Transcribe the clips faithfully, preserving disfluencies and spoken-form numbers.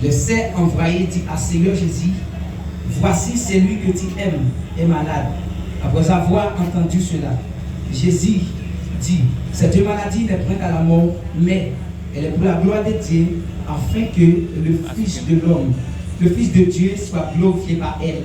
Les serfs envoyés dirent au Seigneur Jésus, voici celui que tu aimes est malade. Après avoir entendu cela, Jésus dit, cette maladie n'est point à la mort, mais elle est pour la gloire de Dieu, afin que le Fils de l'homme, le Fils de Dieu, soit glorifié par elle.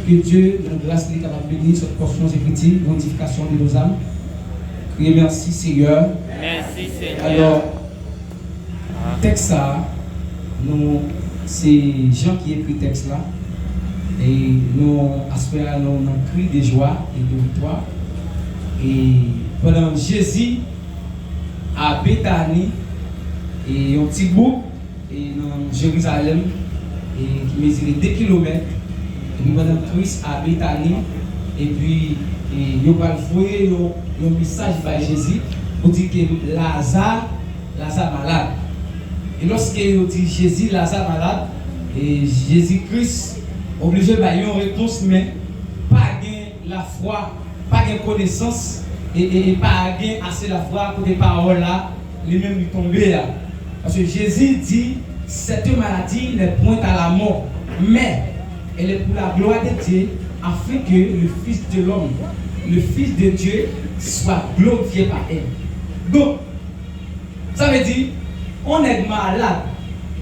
Que Dieu, nan gras li, kapab beni cette portion d'écriture pour l'édification de nos âmes. Criez merci, Seigneur. Merci, Seigneur. Alors, tèks sa a, nou, se Jan ki ekri tèks la. E nou, aswè a, nou nan kri de jwa e de viktwa. E pandan Jezi a Betani, e yon ti bouk e nan Jerizalèm, e ki mezire de kilomèt, epi pandan Kris a Betani, epi, e, yo pral voye yon, yon mesaj bay Jezi pou di ke Laza, Laza malad. E lòske yo di Jezi, Laza malad, e Jezi Kris oblije bay yon repons, men pa gen lafwa, pa gen konesans, e, e, e pa gen ase lafwa kote pawòl la, li menm li tonbe a. Paske Jezi di, cette maladie n'est point à la mort, mais elle est pour la gloire de Dieu, afin que le Fils de l'homme, le Fils de Dieu, soit glorifié par elle. Donk, sa vle di, yon nèg malad,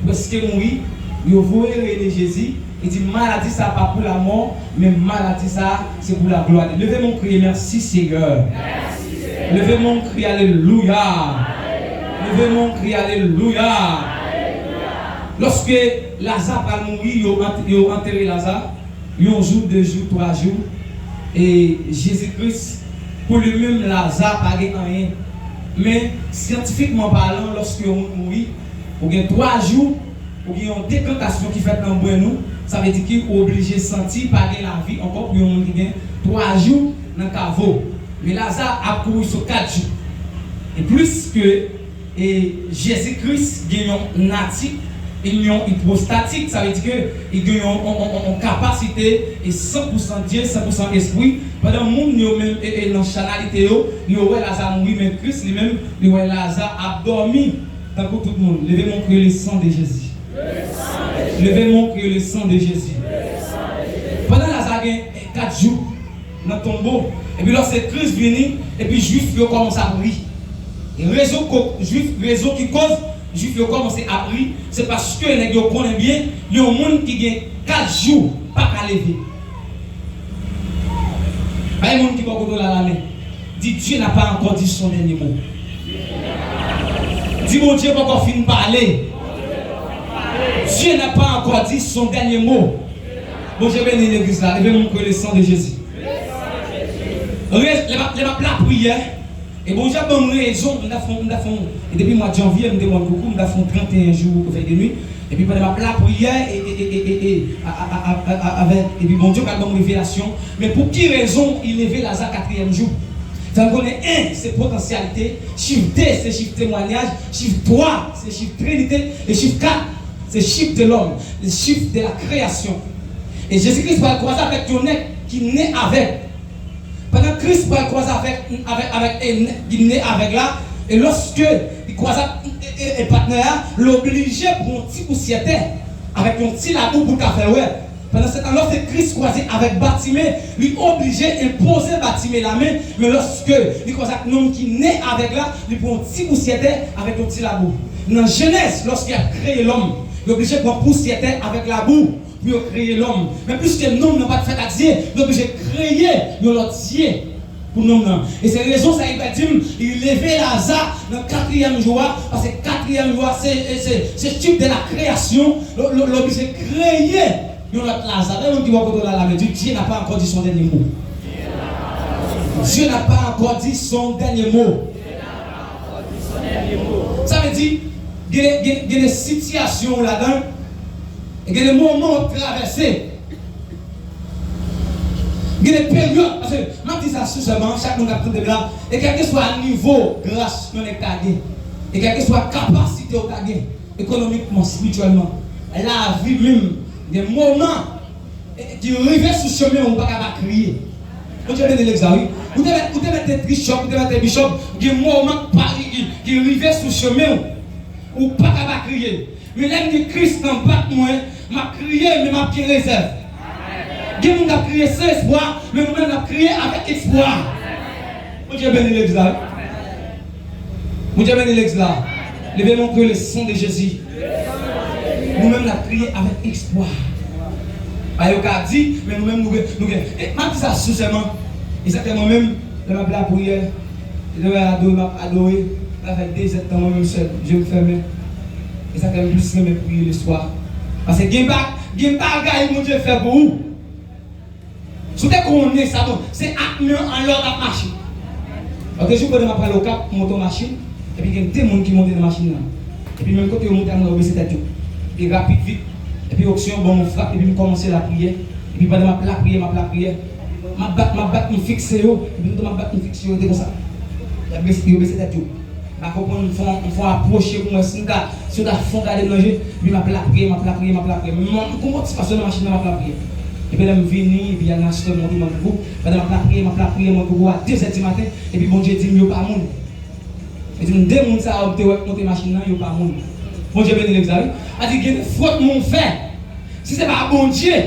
prèske mouri, yo voye rele Jezi, li di, maladi sa pa pou lamò, men maladi sa se pou laglwa de Dye. Leve men w, kriye, mèsi, Seyè. Leve men w, kriye, alelouya. Leve men w, kriye, alelouya. Lòske Laza pral mouri, yo ant-, yo antere Laza. Yon jou, de jou, twa jou, e Jezi Kris, pou li menm, Laza pa gen anyen. Men, syantifikman palan, lòske yon moun mouri, ou gen twa jou, ou gen yon dekantasyon ki fèt nan brenn ou, sa vle di ki ou oblije santi pa gen lavi ankò pou yon moun ki gen twa jou nan kavo. Men Laza ap kouri sou kat jou. E pliske e Jezi Kris gen yon nati, yon ipwostatik, sa vle di ke li gen yon, yon, yon, yon, yon kapasite e san pou san Dye, san pou san espri. Pandan moun yo menm e, e nan chanalite yo, yo wè Laza mouri, men Kris li menm, li wè Laza ap dòmi tankou tout moun. Leve men w, kriye le sang de Jésus. Leve men w, kriye le sang de Jésus. Pandan Laza gen e, kat jou, nan tonbo. Epi lòske Kris vini, epi Jwif yo kòmanse ap ri. E rezon ko-, Jwif, rezon ki koz Jwif yo kòmanse ap ri, se paske nèg yo konnen byen, yon moun ki gen kat jou pa ka leve. Bay moun ki bò kote w la lamen. Di, Dieu n'a pas encore dit son dernier mot. Di, Bondye poko fin pale. Dieu n'a pas encore dit son dernier mot. Bondye beni legliz la. Leve men w, kriye le sang de Jésus. Re-, lè m ap, lè m ap lapriyè, e Bondye ap ban m rezon, m ta fè, m ta fè, e depi mwa janvye, m te pran koukou, m ta fè trannteyen jou vèy de nwi. Epi pandan m ap lapriyè, e, e, e, e, e, e, a, a, a, a, a, avèk, epi Bondye pral ban m revelasyon. Men pou ki rezon li leve Laza katriyèm jou? Fè n konnen, en, se potansyalite, chif de, se chif temwayaj, chif twa, se chif trinite, e chif kat, se chif de lòm, le chiffre de la création. E Jezi Kris pral kwaze avèk yon nèg ki ne avèg. Pandan Kris pral kwaze avèk, avèk, avèk, e, nèg ki ne avèg la, e lòske li kwaze ak, e, e, e patnè a, li oblije pran yon ti pousyè tè avèk yon ti labou pou l ka fè l wè. Pandan se tan, lòske Kris kwaze avèk Batime, li oblije enpoze Batime lamen, men lòske li kwaze ak nonm ki ne avèg la, li pran yon ti pousyè tè avèk yon ti labou. Nan Jenèz, lòske y ap kreye lòm, yo oblije pran pousyè tè avèk labou pou yo kreye lòm. Men piske nonm nan pa t fèt ak zye, yo oblije kreye yon lòt zye pou nonm nan. E se rezon sa li fè di m, li leve Laza nan katriyèm jou a, paske katriyèm jou a, se, se, se chif de la kreyasyon, l, l, l oblije kreye yon lòt Laza. Lè moun ki bò kote w la, la, men di, Dieu n'a pas encore dit son dernier mot. Dieu n'a pas encore dit son dernier mot. Sa vle di, gen, gen, gen de sitiyasyon ou ladan, e gen de moman w ap travèse. Gen de peryòd, paske m ap di sa sensèman, chak moun k ap tande m la, e kèlkeswa nivo gras yon nèg ta gen, e kèlkeswa kapasite w ta gen, ekonomikman, espirityèlman, lavi menm, gen moman, e, ki rive sou chemen w, ou pa ka pa kriye. Bondye beni legliz la, wi. Ou te mèt, ou te mèt te bishop, ou te mèt te bishop, gen moman ki pa, ki, ki, ki rive sou chemen w, ou pa ka pa kriye. Men lè m gen Kris nan bak mwen, m ap kriye, men m ap gen rezèv. Gen moun k ap kriye san espwa, men nou menm n ap kriye avèk espwa. Bondye beni legliz la, wi. Bondye beni legliz la. Levez mon cri le sang de Jésus. Nou menm n ap kriye avèk espwa. Bagay yo ka di, men nou menm nou gen, nou gen. E m ap di sa sensèman. E sa fè mwen menm, lè m ap lapriyè, lè m ap adore, m ap adore, m ap fè dezèdtan mwen menm sèl, je m fèmen. E sa fè m plis renmen priye leswa. Paske gen ba-, gen bagay Bondye fè pou ou. Si w te konnen sa, bon, se ak men an lè w t ap mache. Lòt jou, pandan m ap prale Okap, m monte yon machin, epi gen de moun ki monte nan machin nan. Epi menm kote yo monte a, mwen yo bese tèt yo. Epi rapid vit, epi oksyon ban m yon frap, epi m kòmanse lapriyè. Epi pandan m ap lapriyè, m ap lapriyè, m ap bat, m ap bat, m fikse yo, epi toutan m ap bat, m fikse yo, yo te konsa. Y ap bese, yo bese tèt yo. M pa konprann, m fè, m fè apwoche pou m wè si m ta, si yo ta fon gade m nan je, epi m ap lapriyè, m ap lapriyè, m ap lapriyè. Men m, m gon motivasyon nan machin nan, m ap lapriyè. Epi lè m vini, epi y a nan aswè monte Mòn Kougou. Pandan m ap lapriyè, m ap lapriyè Mòn Kougou a de zè di maten, epi Bondye di m yo pa moun. Li di m, de moun sa yo m te wè k monte machin nan, yo pa moun. Bondye beni legliz la, wi. A di, gen de fwòt moun fè. Si se pa Bondye,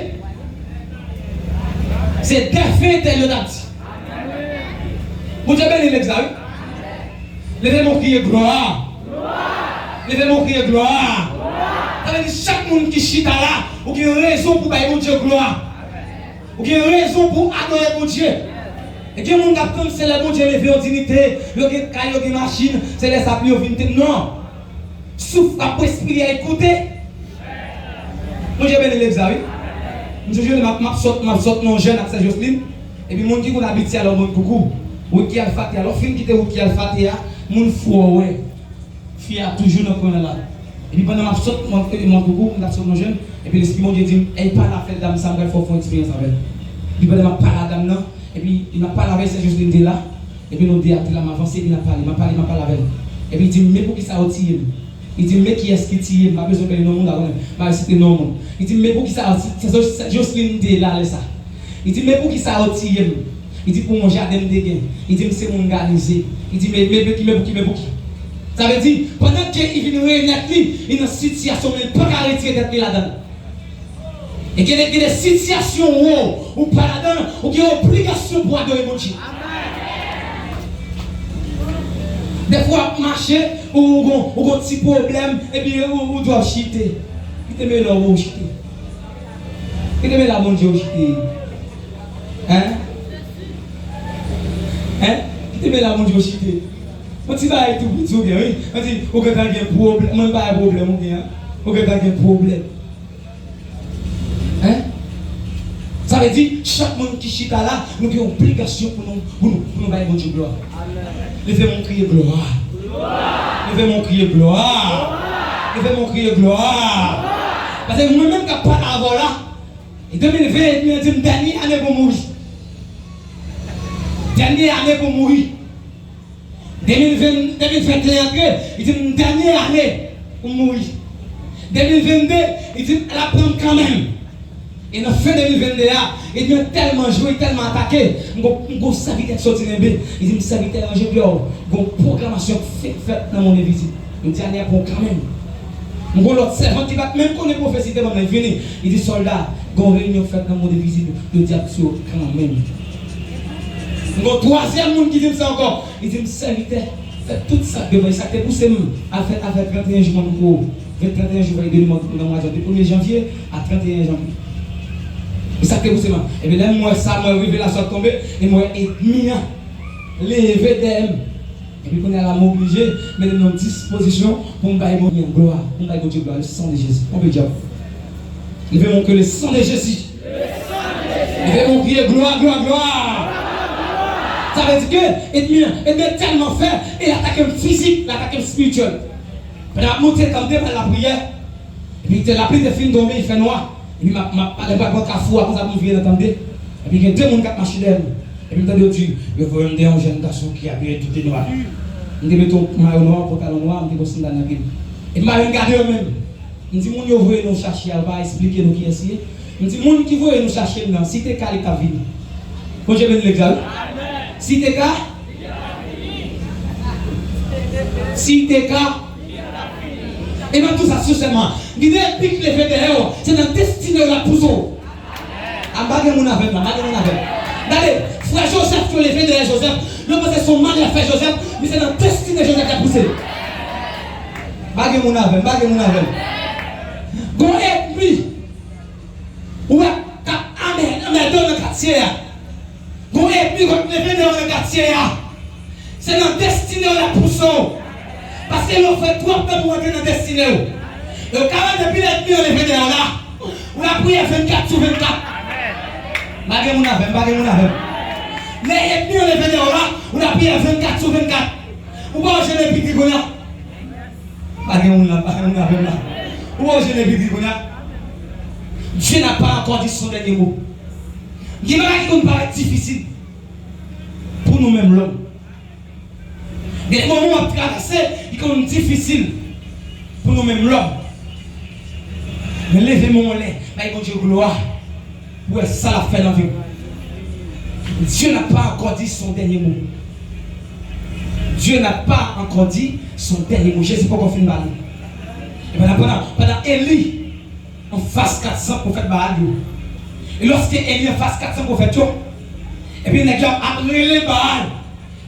se dèfen etèl yo t ap di. Bondye beni legliz la, wi. Leve men w kriye glwa. Leve men w kriye glwa. Sa vle di chak moun ki chita la, ou gen rezon pou bay Bondye glwa. Ou gen rezon pou adore Bondye. E gen moun k ap tann se lè Bondye leve yon dinite, yo gen kay, yo gen machin, se lè sa pou yo vin te, non. Souf k ap respire a, ekoute. Bondye beni legliz la, wi. M sonje lè m ap, m ap sot, m ap sot nan yon jèn ak sè Jocelyn. Epi moun ki konn abitye al Mòn Kougou, wout ki al Fate a, lè w fin kite wout ki al Fate a, moun fou wè. Fi a toujou nan kwen an la. Epi pandan m ap sot, mwen, mwen, Kougou, m t ap sot nan jèn, epi Lespri Bondye di m, "Ey, pale avèk dam sa, m pral fè w fè yon eksperyans avè l." Epi pandan m ap pale a dam nan, epi m ap pale avè l, sè Jocelyn te la, epi nou de a te la, m avanse, epi n ap pale, m ap pale, m ap pale avè l. Epi li di m, "Men poukisa yo tiye m?" Li di m, "Men kiyès ki tiye m?" M pa bezwen bay non moun, m pa konnen, m pa site non moun. Li di m, "Men poukisa yo ti-, sè, sè Jocelyn te la lè sa?" Li di, "Men poukisa yo tiye m?" Li di, "Pou yon jaden m te gen." Li di m, "Se moun Galize." Li di, "Men, men, men ki, men pou ki, men pou ki?" Sa vle di, pandan ke li vin renèt li, li nan sitiyasyon, men li pa ka retire tèt li ladan l. E gen de, gen de sitiyasyon ou, ou pa ladan l, ou gen obligasyon pou adore Bondye. Dèfwa w ap mache, ou, ou gon, ou gon ti pwoblèm, epi ou, ou dwe chite. Kite men la ou chite. Kite men la Bondye ou chite. Hein? Hein? Kite men la Bondye ou chite. Yon ti bagay tou piti ou gen, wi. Yon ti, ou gentan gen pwoblèm. Mwen pa gen pwoblèm ou gen, hein? Ou gentan gen pwoblèm. Hein? Sa vle di, chak moun ki chita la, nou gen obligasyon pou nou, pou nou, pou nou bay Bondye glwa. Leve men w kriye glwa. Leve men w kriye glwa. Leve men w kriye glwa. Paske mwen menm k ap pale avè w la, e de mil ven, ènmi an di m dènye ane pou mouri. Dènye ane pou mouri. De mil ven, de mil venteyen antre, li di m dènye ane pou m mouri. De mil vennde, li di m l ap pran m kanmenm. E nan fen de mil vennde a, li di m tèlman jwe, tèlman atake, m gon, m gon sèvitè k soti Lenbe. Li di m, "Sèvitè, ranje pye w, gon pwoklamasyon k fèk fèt nan Mòn Envizib." M di, "Ane a bon kanmenm." M gon lòt sèvant ki pa t menm konnen pwofesi te ban m nan, li vini. Li di, "Sòlda, gon reyinyon k fèt nan Mòn Envizib, yo di ap tiye w kanmenm." M gon twazyèm moun ki di m sa ankò. Li di m, "Sèvitè, fè tout sa k devan, e sa k te pouse m al fè, al fè trannteyen jou mwen poko, trannteyen jou vèy de mwen poko nan mwa janvye, premye janvye a trannteyen janvye. E sa k te pouse m al." Epi lè m wè sa, m wè revelasyon ap tonbe, e m wè ènmi an leve dèyè m. Epi kounye a la, m oblije mete m nan dispozisyon pou m bay Bondye glwa, pou m bay Bondye glwa, le sang de Jésus. Konbe dyab. Leve men w ke le sang de Jésus. Leve men w kriye glwa, glwa, glwa. Sa vle di ke ènmi an, ènmi an tèlman fè, e l atake m fizik, l atake m espirityèl. Pandan m ap monte, tann m te pral lapriyè, epi te, lapli te fin tonbe, li fè nwa. Epi m ap, m ap, lè m pral pran kafou a, konsa pou m vire nan tann de. Epi gen de moun k ap mache dèyè m. Epi m tande yo di, yo voye m dèyè yon jèn gason ki abiye tout de nwa. M te mete yon mayo nwa, yon pantalon nwa, m te gon sandal nan pye m. Epi m pa menm gade yo menm. M di, "Moun yo voye nou chache a, yo pa eksplike nou kiyès li ye." M di, "Moun ki voye nou chache m nan, si te ka, li t ap vini." Bondye beni legliz la, wi. Si te ka, si te ka, E m ap di w sa sensèman, gen de enmi k leve dèyè w, se nan destine w l ap pouse w. A, m pa gen moun avè m la, m pa gen moun avè m. Gade, frè Joseph yo leve dèyè Joseph, yo panse se yon mal y ap fè Joseph, men se nan destine Joseph y ap pouse l. M pa gen moun avè m, m pa gen moun avè m. Gon enmi, ou wè, k ap anmè-, anmède w nan katye a. Gon enmi k ap leve dèyè w nan katye a. Se nan destine w l ap pouse w. Paske lè w fè twòp tan pou w antre nan destine w, e w ka wè depi lè enmi an leve dèyè w la, ou la priyè vennkat sou vennkat. M pa gen moun avè m, m pa gen moun avè m. Lè enmi an leve dèyè w la, ou la priyè vennkat sou vennkat. Ou pa wè jan enmi an pi gri kounye a? Pa gen moun la, pa gen moun avè m la. Ou wè jan enmi an pi gri kounye a? Dieu n'a pas encore dit son dernier mot. Gen bagay ki konn parèt difisil pou nou menm lòm. Gen moman w ap travèse, li konn difisil pou nou menm lòm. Men leve men w anlè, bay Bondye glwa pou wè sa l ap fè nan vi w. Dieu n'a pas encore dit son dernier mot. Dieu n'a pas encore dit son dernier mot. Jezi poko fin pale. E pandan, pandan, pandan Eli anfas kat san pwofèt Baal yo. E lòske Eli anfas kat san pwofèt yo, epi nèg yo ap rele Baal,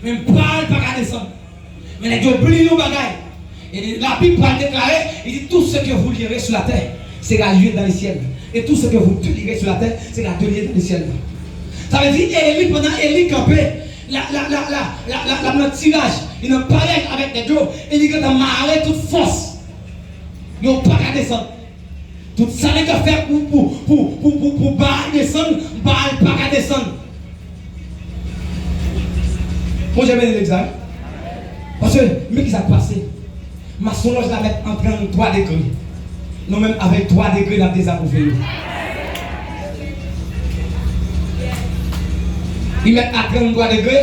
men Baal pa ka desann. Men nèg yo bliye yon bagay. E Labib pral deklare, li di, tout ce que vous lierez sur la terre sera lié dans le ciel. Et tout ce que vous délierez sur la terre sera délié dans le ciel. Sa vle di, Eli, pandan Eli kanpe, l ap, l ap, l ap, l ap, l ap, l ap nan tiraj, li nan parèy avèk nèg yo, e li gentan mare tout fòs. Yo pa ka desann. Tout sa nèg yo fè pou, pou, pou, pou, pou, pou Baal desann, Baal pa ka desann. Bondye beni legliz la, wi. Paske, men ki sa k pase. Masonlòj la mèt an tranntwa degre. Nou menm avèk twa degre n ap dezapwouve yo. Li mèt a tranntwa degre.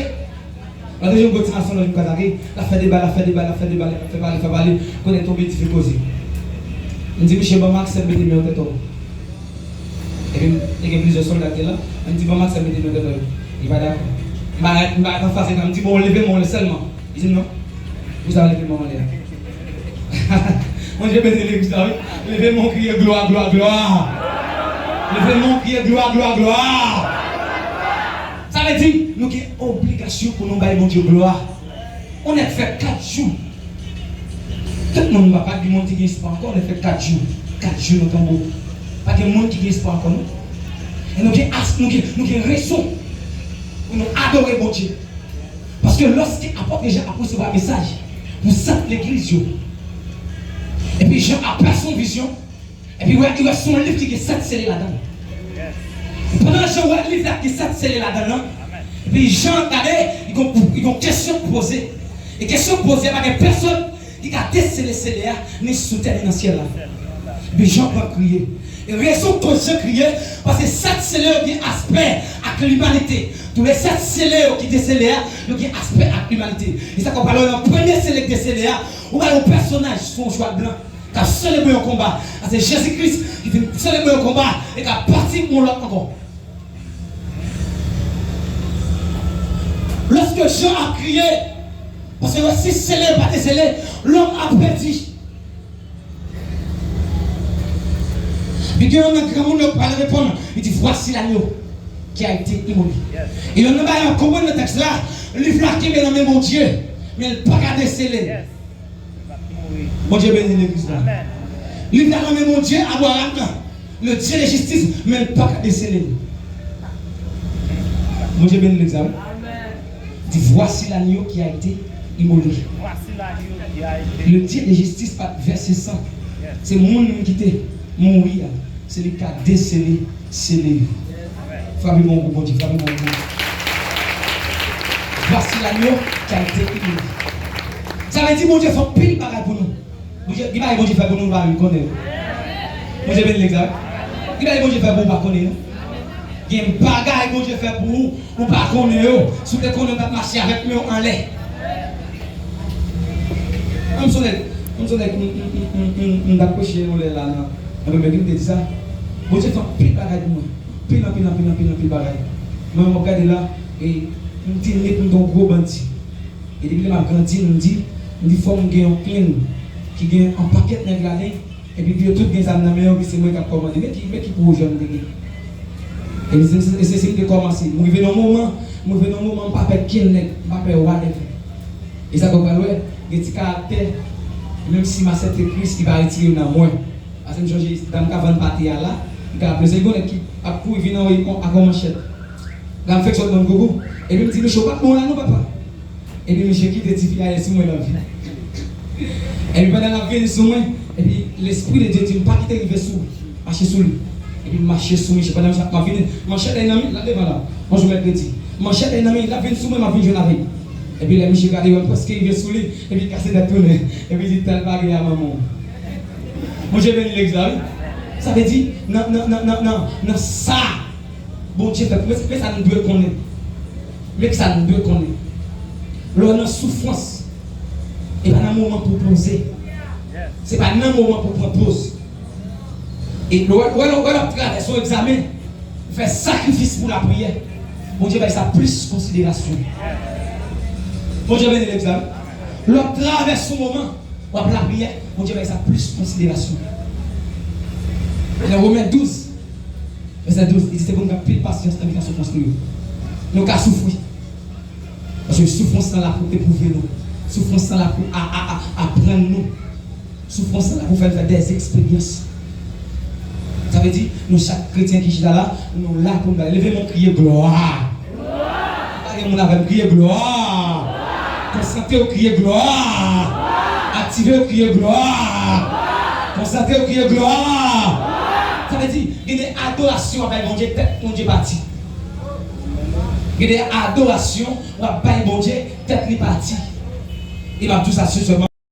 Lòt jou, yon gwo ti masonlòj m kwaz avè l, l ap fè deba, l ap fè deba, l ap fè deba, l ap fè pale, fè pale, kounye a tonbe dife koze. M di, "Miche, ban m aksè m mete men an tèt ou." Epi, te gen plizyè sòlda ki te la, m di, "Ban m aksè m mete men an tèt ou." Li pa dakò. M pa, m pa anfas li, m di, "Bon, leve men w sèlman." Li di, "Non." Pou sa, leve men w anlè a. Bondye beni legliz la, wi. Leve men w, kriye, "Glwa, glwa, glwa." Leve men w, kriye, "Glwa, glwa, glwa." Sa vle di, nou gen obligasyon pou nou bay Bondye glwa. On nèg fè kat jou. Tout moun, pa, pa gen moun ki gen espwa ankò, on nèg fè kat jou. Kat jou nan tonbo. Pa gen moun ki gen espwa ankò, non. E nou gen as-, nou gen, nou gen rezon pou nou adore Bondye. Paske lòske apot Jan ap resevwa mesaj pou sant legliz yo, epi Jan ap pèse yon vizyon, epi wè, li wè se yon liv ki gen sèt sele ladan l. Pandan Jan wè liv la gen sèt sele ladan l lan, epi Jan gade, li gon, li gon kesyon k poze. E kesyon k poze a, pa gen pèsonn ki ka desele sele a, ni sou tè, ni nan syèl la. Epi Jan pran kriye. E rezon k koz Jan kriye, paske sèt sele yo gen aspè ak limanite. Tou le sèt sele yo ki desele a, yo gen aspè ak limanite. E sa k ap pale nan premye sele k desele a, ou wè yon pèsonaj sou yon chwal blan k ap selebre yon konba. Sa se Jezi Kris ki vin selebre yon konba e k ap pati pou yon lòt ankò. Lòske Jan ap kriye, paske yo sis sele yo pa te sele, lòm ap pèdi. Li gen yon nan granmoun yo pral reponn, li di, "Voici l'agneau qui a été immolé." E yon nan bagay yo konprann nan tèks la, liv la kenbe nan men Bondye, men l pa ka desele. Bondye beni legliz la. Liv la nan men Bondye, Abraham nan, le Dieu de justice, men l pa ka desele l. Bondye beni legliz la, wi. Di, "Voici l'agneau qui a été immolé." Le Dieu de justice pa t vèse san. Se moun ki te mouri a, se li k ka desele sele yo. Frape bon pou Bondye, frape bon pou Bondye. Voici l'agneau qui a été immolé. Sa vle di Bondye fè anpil bagay pou nou. Bondye, gen bagay Bondye fè pou nou, nou pa menm konnen yo. Bondye beni legliz la, wi. Gen bagay Bondye fè pou ou, ou pa konnen yo. Gen bagay Bondye fè pou ou, ou pa konnen yo. Si w te konnen, w t ap mache avèk men w anlè. Mwen m sonje, mwen m sonje, m, m, m, m, m, m t ap preche yon lè la nan, nan Bèbèk, m te di sa. Bondye fè anpil bagay pou mwen. Anpil, anpil, anpil, anpil, anpil bagay. Mwen, m ap gade la, e m te nèt, m te yon gwo bandi. E depi lè m ap grandi, m di, m di fò m gen yon plenn ki gen yon pakèt nèg ladan l, epi ke yo tout gen zam nan men yo, epi se mwen k ap kòmande. Men ki, men ki pwojè m te gen. E se, se, se, se m te kòmanse. M rive nan yon moman, m rive nan yon moman, m pa pè kenn nèg, m pa pè whatever. E sa k w pral wè, gen ti karaktè, menm si m aksepte Kris, li pa retire l nan mwen. Paske m sonje, dam k ap vann pate a la, li ka aple se gon nèg ki ap kouri vin anvoye ak yon manchèt. La m fèk sot nan gogo. Epi m di, "Mesye, w pa t bon la non, papa." Epi misye kite ti fi a ye sou mwen nan vi. Epi pandan l ap vini sou mwen, epi Lespri de Dye di m pa kite rive sou, mache sou li. Epi m mache sou misye pandan misye ap, m ap vini, manchèt ay nan men l, la devan la. Bonjou, mèt Kredi. Manchèt ay nan men l, l ap vin sou mwen, m ap vin jwenn avè l. Epi lè misye gade, wè m prèske rive sou li, epi l kase tèt tounen. Epi l di, "Tèl bagay a manman w." Bondye beni legliz la, wi. Sa vle di, nan, nan, nan, nan, nan, nan sa, Bondye fè, men, men sa nou dwe konnen. Men sa nou dwe konnen. Lè w nan soufrans, e pa nan moman pou w poze. Se pa nan moman pou w pran poz. E lè w, lè w, lè w ap travèse yon egzamen, fè sakrifis pou lapriyè. Bondye bay sa plis konsiderasyon. Bondye beni legliz la. Lè w ap travèse yon moman, w ap lapriyè, Bondye bay sa plis konsiderasyon. Nan Women douz, vèsè douz, li di se pou nou gen anpil pasyans nan mitan soufrans nou yo. Nou ka soufri. Paske soufrans lan la pou epwouve nou. Soufrans lan la pou a, a, a, aprann nou. Soufrans lan la pou fè n fè dèzeksperyans. Sa vle di, nou chak kretyen ki chita la, nou la pou n bay. Leve men w, kriye glwa. Pa gen moun avè m, kriye glwa. Konsantre w, kriye glwa. Aktive w, kriye glwa. Konsantre w, kriye glwa. Sa vle di, gen de adorasyon w ap bay Bondye, tèt Bondye pati. Gen de adorasyon w ap bay Bondye, tèt li pati. E m ap di w sa sèlman.